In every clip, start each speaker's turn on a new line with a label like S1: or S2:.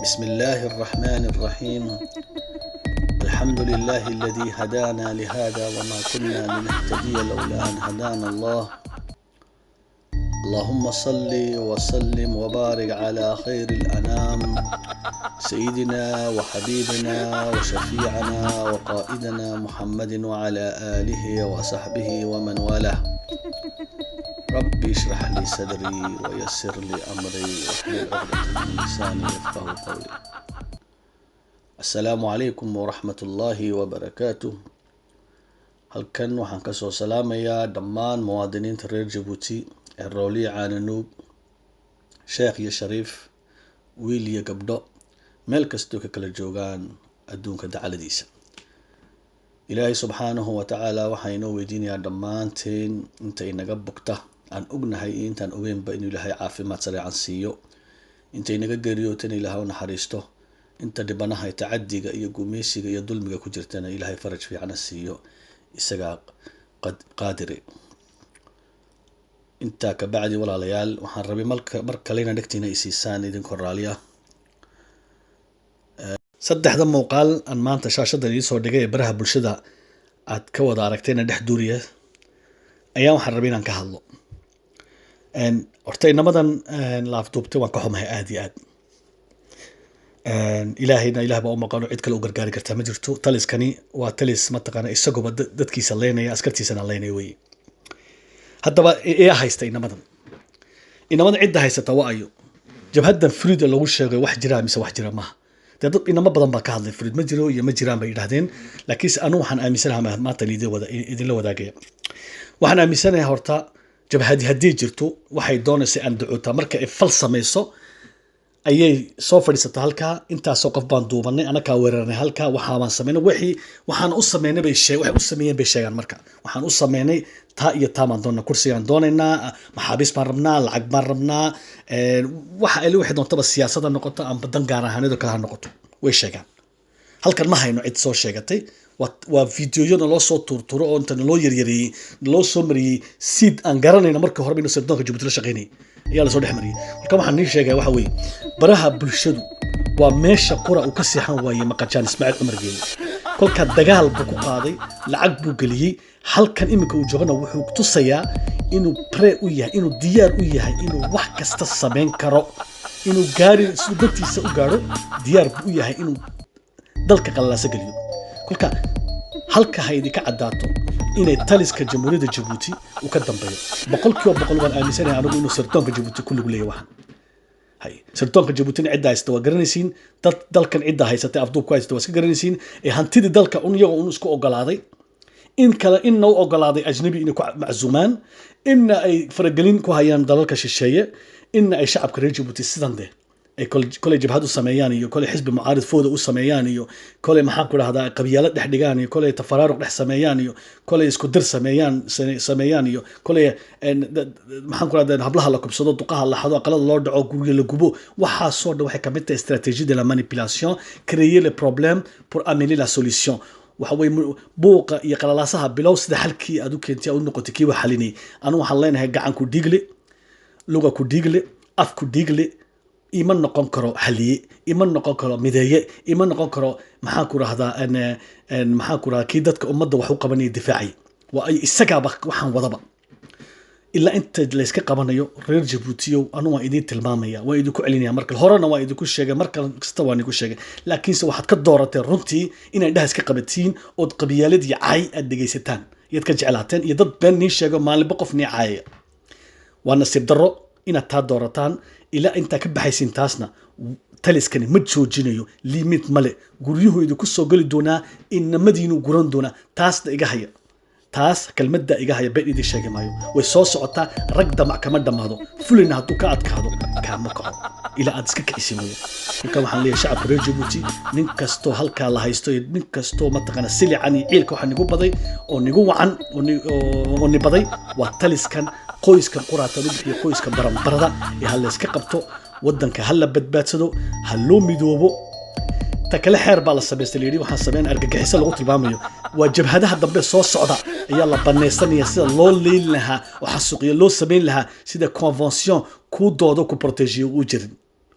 S1: بسم الله الرحمن الرحيم. الحمد لله الذي هدانا لهذا وما كنا لنهتدي لولا أن هدانا الله. اللهم صل وسلم وبارك على خير الأنام، سيدنا وحبيبنا وشفيعنا وقائدنا محمد وعلى آله وصحبه ومن والاه. ربي اشرح لي صدري ويسر لي أمري واحلل عقدة من لساني يفقه قولي. السلام عليكم ورحمة الله وبركاته. Halkan waxaan kasoo salaamayaa dhammaan muwaadiniinta reer Jabuuti ee rooliya caananuug, sheekh iyo shariif, wiil iyo gabdho, meel kastoo ka kala joogaan adduunka dacaladiisa. Ilaahay subxaanahu wa tacaala waxaa inoo weydiinayaa dhammaanteen inta inaga bugta aan ognahay iyo intaan ogeynba inuu Ilaahay caafimaad sareecan siiyo, inta inaga geeriyootana Ilaahay u naxariisto, inta dhibanaha tacadiga iyo gumeysiga iyo dulmiga ku jirtana Ilaahay faraj fiicana siiyo, isagaa qaadire. Intaa kabacdi, walaalayaal, waxaan rabay marka mar kalena dhegtiina isiisaan idinkoo raaliya. Saddexda muuqaal aan maanta shaashadda idiin soo dhigay ee baraha bulshada aad ka wada aragtayna dhex duuriya ayaa waxaan rabay inaan ka hadlo. Horta inamadan la afduubtay waan ka xumahay aada iyo aad. Ilaahayna Ilaah baa u maqano, cid kale u gargaari kartaa ma jirto. Taliskani waa talis mataqaana isaguba dadkiisa leynaya, askartiisana leynaya weye. Haddaba yaa haysta inamadan? Inamadan cidda haysata waa ayo? Jabhaddan FRUD lagu sheegay wax jiraa mise wax jira maaha? Dee dad inamo badan baa ka hadlay, FRUD ma jiro iyo ma jiraan bay yidhahdeen. Laakiinse anu waxaan aaminsanahay maanta idinla wadaagaya, waxaan aaminsanahay horta jabhadi haddii jirto waxay doonaysa andacoota marka ay fal samayso ayay soo fadhiisata halkaa: "Intaasoo qof baan duubanay, anakaa weerarnay halkaa, waxaabaan samaynay." Wixii waxaan u sameynay bay shee waxay u sameeyeen bay sheegaan. Marka waxaan u sameynay taa iyo taa baan doonaa, kursigaan doonaynaa, maxaabiis baan rabnaa, lacag baan rabnaa, waxa ay waxay doontaba siyaasada noqoto amba dan gaar ahaaneed oo kale ha noqoto, way sheegaan. Halkan ma hayno cid soo sheegatay. Waa videoyo naloo soo tuurturo oo inta naloo yaryareeyey naloo soo mariyey siid aan garanayno markii horeba inuu sirdoonka Jabuuti la shaqaynayay ayaa lasoo dhex mariyey. Marka waxaan nii sheegaya waxa weeye, baraha bulshadu waa meesha qura uu ka seexan waayey maqajaan Ismaaciil Cumar Geele. Kolkaa dagaal buu ku qaaday, lacag buu geliyey. Halkan iminka uu joogana wuxuu tusayaa inuu prêt u yahay, inuu diyaar u yahay, inuu wax kasta samayn karo, inuu gaari siduu dantiisa u gaadho diyaar buu u yahay, inuu dalka qalalaasa geliyo. Kolka halka ha idinka caddaato inay taliska Jamhuuriyadda Jabuuti uu ka dambeeyo 100%. Waan aaminsanahay anigu inuu sirdoonka Jabuuti kulligu leeyahay waxan. Hay, sirdoonka Jabuutina cidda haysta waa garanaysiin, dad dalkan cidda haysatay afduub ku haysata waa iska garanaysiin, ee hantidii dalka un iyagoo un isku ogolaaday, in kale inna u ogolaaday ajnabi inay ku maczuumaan, inna ay faragelin ku hayaan dalalka shisheeye, inna ay shacabka reer Jabuuti sidan deh ay kolay jabhad u sameeyaan iyo kolay xisbi mucaarid fooda u sameeyaan iyo kolay, maxaan ku dhahdaa, qabyaalo dhex dhigaan iyo kolay tafaraaruq dhex sameeyaan iyo kolay isku dir sameeyaan iyo kolay maxaan ku dhahdaa, hablaha la kubsado, duqaha la xado, aqalada loo dhaco, guriga la gubo. Waxaasoo dhan waxay kamid tahay stratégie de la manipulation: créer le problème pour amener la solution. Waxa weye buuqa iyo qalalaasaha bilow sida xalkii aad u keentay aad u noqotay kii wax xalinayay. Anu waxaan leenahay gacan ku dhiigle, luga ku dhiigle, af ku dhiigle ima noqon karo xaliye, ima noqon karo mideeye, ima noqon karo, maxaan ku rahdaa, maxaan ku rahdaa, kii dadka ummadda wax u qabanaya, difaacaya. Waa ay isagaaba waxaan wadaba. Ilaa inta layska qabanayo reer Jabuutiyow, anu waan idiin tilmaamaya, waan idinku celinaya. Markale horena waan idinku sheegay, mar kasta waan idinku sheegay, laakiinse waxaad ka doorateen runtii inay indhaha iska qabatiin ood qabiyaalad iyo cay aad dhegaysataan iyaad ka jeclaateen iyo dad been nii sheego, maalinba qof nii caayaya. Waa nasiib darro inaad taa doorataan. Ilaa intaa ka baxaysiin taasna taliskani ma joojinayo, limit male. Guryuhu idinku soo geli doonaa, inamadiinu guran doonaa. Taasna iga haya, taas kelmadda iga haya, been idin sheegi maayo, way soo socotaa. Rag damac kama dhammaado, fulina hadduu ka adkaado kaama kaco ilaa aad iska kicisi mooye. Halkan waxaan leeyahay shacabka reer Jabuuti, nin kastoo halkaa la haysto iyo nin kastoo mataqaana silican iyo ciilka waxaa nigu baday oo nigu wacan oo ni baday waa taliskan qoyskan quraatan u bixiyo, qoyska baranbarada ee ha layska qabto. Waddanka ha la badbaadsado, ha loo midoobo. Ta kale, xeer baa la samaystay layidhi waxaan sameyn argagixiso lagu tilmaamayo. Waa jabhadaha dambe soo socda ayaa la banaysanaya sida loo leyn lahaa oo xasuuqiyo loo samayn lahaa, sida convention kuu doodo ku protéger uu jirin.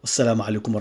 S1: Wassalaamu calaykum.